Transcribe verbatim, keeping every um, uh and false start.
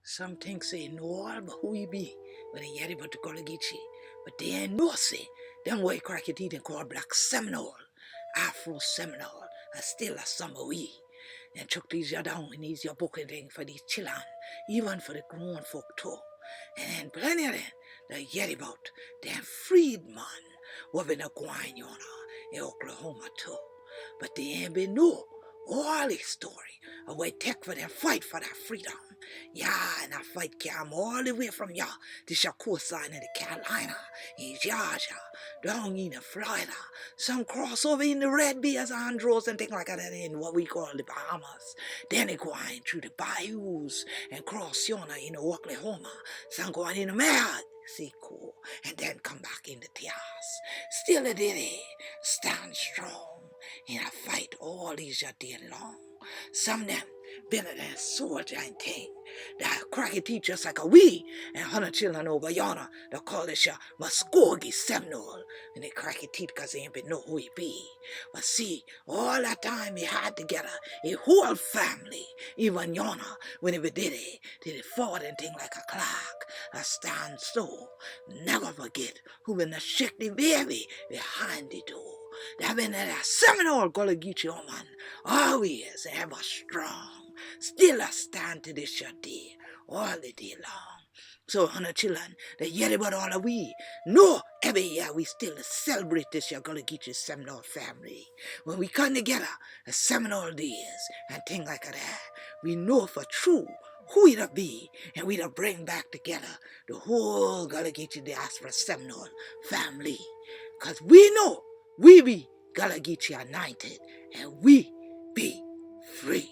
Some tink seh e know all bout who e be when e yeh bout de Gullah Geechee, but dey ain know seh dem weh Cracky Teeth dem call Black Seminole, Afro Seminole, a still a some a we. Dem chuck dese yah down een dese yah book an ting fa dese chillen, even fa de grown folk too. An den plenty a dem da yeh bout dem freedman weh been a gwine yonda een Oklahoma too. But dey ain been know all de story a weh e tek fa dem fight fa dat freedom. Yah, an dat fight carry dem all de way from yah, dis yah coastline een de Carolina, een Georgia, down een Florida, some cross oba een de Red Bay, Andros, an ting like dat, een weh we call de Bahamas. Den e gwine through de bayous an cross yonda een Oklahoma, some gwine een Mexico, an den come back een de Texas. Still e did stand strong an a fight all dese yah day long. Some dem been a dem soldier an ting. Dat Cracky Teeth just like a we, an Hunter chillen oba yonda, da call dis yah Muskogee Seminole, an e Cracky Teeth cause e ain been know who e be. But see, all dat time e hide togeda, e whole family, even yonda, when e be did it, did e forward an ting like a clock, a stand so, neva forget who been a shake de baby behind de door. Dat been a Seminole Gullah Geechee woman, always eva strong, still a stand to dis yah day, all de day long. So, Hunter chillen, da yeh bout all a we, know, every year we still celebrate dis yah Gullah Geechee Seminole family. When we come togeda, a Seminole days, an ting like dat, we know fa true who we da be, an we da bring back togeda de whole Gullah Geechee diaspora Seminole family. Cause we know we be Gullah Geechee anointed, an we be free.